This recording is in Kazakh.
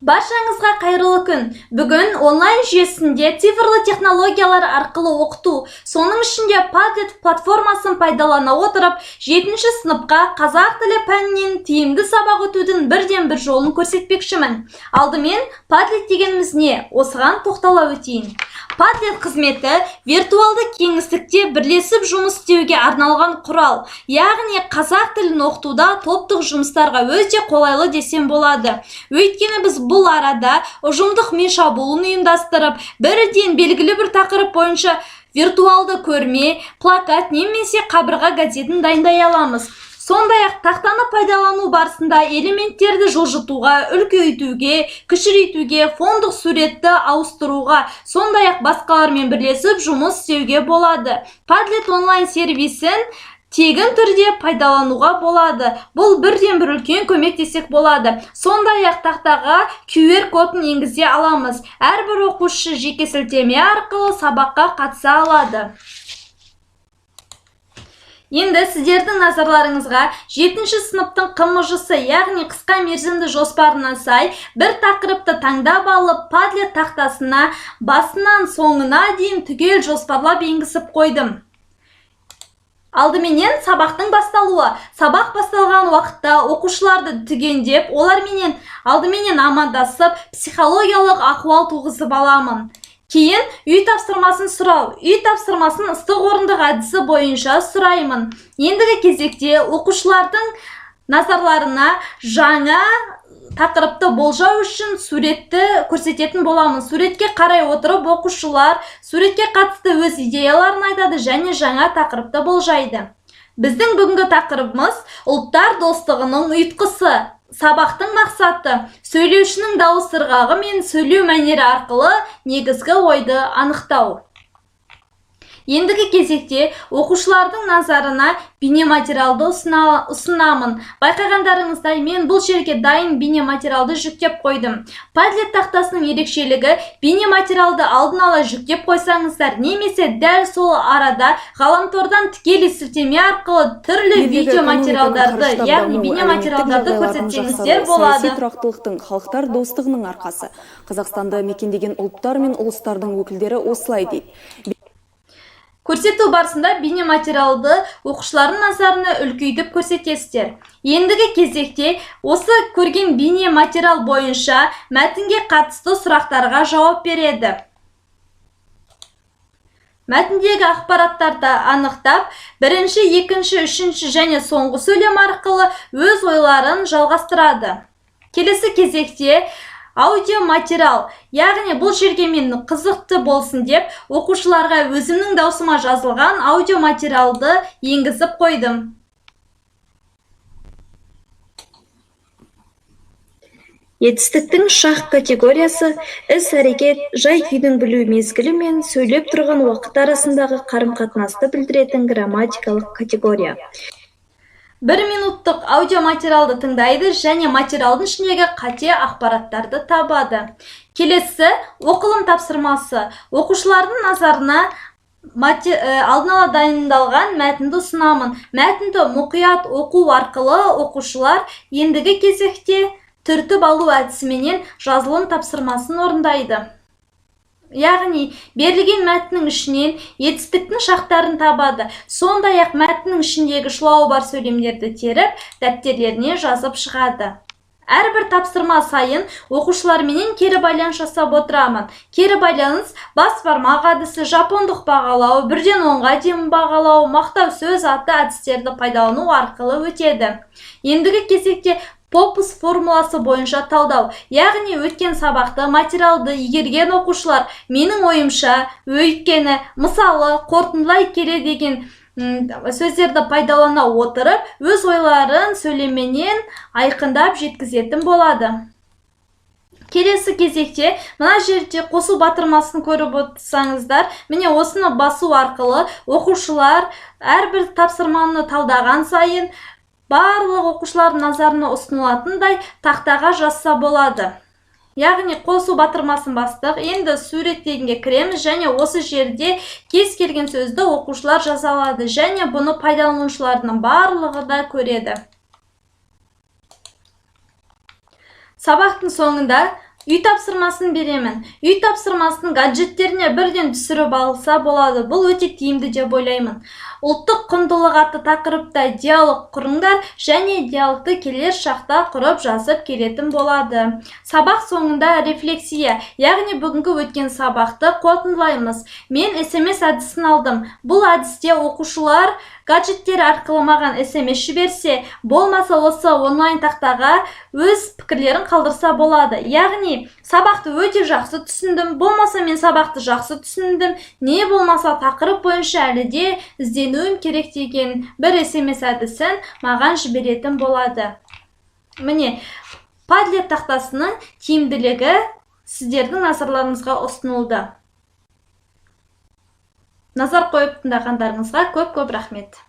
Баршаңызға қайырлы күн. Бүгін онлайн жүйесінде цифрлы технологиялар арқылы оқыту, соның ішінде Padlet платформасын пайдалана отырып, 7-ші сыныпқа қазақ тілі пәнінен тиімді сабақ өтудің бірден-бір жолын көрсетпекшімін. Алдымен Padlet дегеніміз не? Осыған тоқтала өтейін. Padlet қызметі виртуалды кеңістікте бірлесіп жұмыс істеуге арналған құрал, яғни қазақ тілін оқытуда топтық жұмыстарға өте қолайлы десем болады. Өйткені біз бұл арада ұжымдық ми шабуылын ұйымдастырып, бірден белгілі бір тақырып бойынша виртуалды көрме, плакат немесе қабырға газетін дайындай аламыз. Сондай-ақ тақтаны пайдалану барысында элементтерді жылжытуға, үлкейтуге, кішірейтуге, фондық суретті ауыстыруға, сондай-ақ басқалармен бірлесіп жұмыс істеуге болады. Padlet онлайн сервисін тегін түрде пайдалануға болады. Бұл бірден бір үлкен көмек десек болады. Сондай-ақ тақтаға QR кодын енгізе аламыз. Әрбір оқушы жеке сілтеме арқылы сабаққа қатыса алады. Енді сіздердің назарларыңызға 7-ші сыныптың ҚМЖ-сы, яғни қысқа мерзімді жоспарына сай бір тақырыпты таңдап алып, Padlet тақтасына басынан соңына дейін түгел жоспарлап енгізіп қойдым. Алдыменен сабақтың басталуы. Сабақ басталған уақытта оқушыларды түгендеп, оларменен алдыменен амандасып, психологиялық ахуал туғызып аламын. Кейін үй тапсырмасын сұрау. Үй тапсырмасын ыстық орындық әдісі бойынша сұраймын. Ендігі кезекте оқушылардың назарларына жаңа тақырыпты болжау үшін суретті көрсететін боламын. Суретке қарай отырып оқушылар суретке қатысты өз идеяларын айтады және жаңа тақырыпты болжайды. Біздің бүгінгі тақырыбымыз ұлттар достығының ұйытқысы. Сабақтың мақсаты сөйлеушінің дауыс ырғағы мен сөйлеу мәнері арқылы негізгі ойды анықтау. Ендігі кезекте оқушылардың назарына бейнематериалды ұсынамын. Байқағандарыңыздай, мен бұл жерге дайын бейнематериалды жүктеп қойдым. Padlet тақтасының ерекшелігі бейнематериалды алдын ала жүктеп қойсаңыздар, немесе дәл сол арада ғаламтордан тікелей сілтеме арқылы түрлі видеоматериалдарды, яғни бейнематериалдарды көрсетсеңіздер болады. Саяси тұрақтылықтың, халықтар достығының арқасы. Қазақстанды мекендеген ұлттар мен ұлыстардың өкілдері осылай дейді. Көрсету барысында бейнематериалды оқушылардың назарына үлкейтіп көрсетесіздер. Ендігі кезекте осы көрген бейнематериал бойынша мәтінге қатысты сұрақтарға жауап береді. Мәтіндегі ақпараттарды анықтап, бірінші, екінші, үшінші және соңғы сөйлем арқылы өз ойларын жалғастырады. Келесі кезекте аудиоматериал, яғни бұл жерге мен қызықты болсын деп оқушыларға өзімнің даусыма жазылған аудиоматериалды енгізіп қойдым. Етістіктің шақ категориясы іс-әрекет, жай-күйдің білу мезгілі мен сөйлеп тұрған уақыт арасындағы қарым-қатынасты білдіретін грамматикалық категория. Бір минуттық аудиоматериалды тыңдайды және материалдың ішіндегі қате ақпараттарды табады. Келесі оқылым тапсырмасы. Оқушылардың назарына алдын ала дайындалған мәтінді ұсынамын. Мәтінді мұқият оқу арқылы оқушылар ендігі кезекте түртіп алу әдісіменен жазылым тапсырмасын орындайды. Яғни берілген мәтіннің ішінен етістіктің шақтарын табады. Сондай-ақ мәтіннің ішіндегі шылауы бар сөйлемдерді теріп, дәптерлеріне жазып шығады. Әрбір тапсырма сайын оқушыларменен кері байланыс жасап отырамын. Кері байланыс бас бармақ әдісі, жапондық бағалау, бірден 10-ға дейін бағалау, мақтау сөз атты әдістерді пайдалану арқылы өтеді. Ендігі кезекте Поппс формуласы бойынша талдау, яғни өткен сабақты, материалды игерген оқушылар менің ойымша, өйткені, мысалы, қорытындылай келе деген сөздерді пайдалана отырып, өз ойларын сөйлеменен айқындап жеткізетін болады. Келесі кезекте мына жерде қосу батырмасын көріп отырсаңыздар, міне осыны басу арқылы оқушылар әрбір тапсырманы талдаған сайын барлық оқушылардың назарына ұсынылатындай тақтаға жазса болады. Яғни қосу батырмасын бастық. Енді сурет дегенге кіреміз және осы жерде кез келген сөзді оқушылар жаза алады және бұны пайдаланушылардың барлығы да көреді. Сабақтың соңында Үй тапсырмасын беремін. Үй тапсырмасын гаджеттеріне бірден түсіріп алса болады. Бұл өте тиімді деп ойлаймын. Ұлттық құндылық атты тақырыпта диалог құрыңдар және диалогты келер шақта құрып, жазып келетін болады. Сабақ соңында рефлексия, яғни бүгінгі өткен сабақты қорытындылаймыз. Мен СМС әдісін алдым. Бұл әдісте оқушылар гаджеттер арқылы маған СМС жіберсе, болмаса осы онлайн тақтаға өз пікірлерін қалдырса болады. Яғни сабақты өте жақсы түсіндім, болмаса мен сабақты жақсы түсіндім, не болмаса тақырып бойынша әлі де ізденуім керек деген бір СМС әдісін маған жіберетін болады. Міне, Padlet тақтасының тиімділігі сіздердің назарларыңызға ұсынылды. Назар қойып тыңдағандарыңызға көп көп рахмет.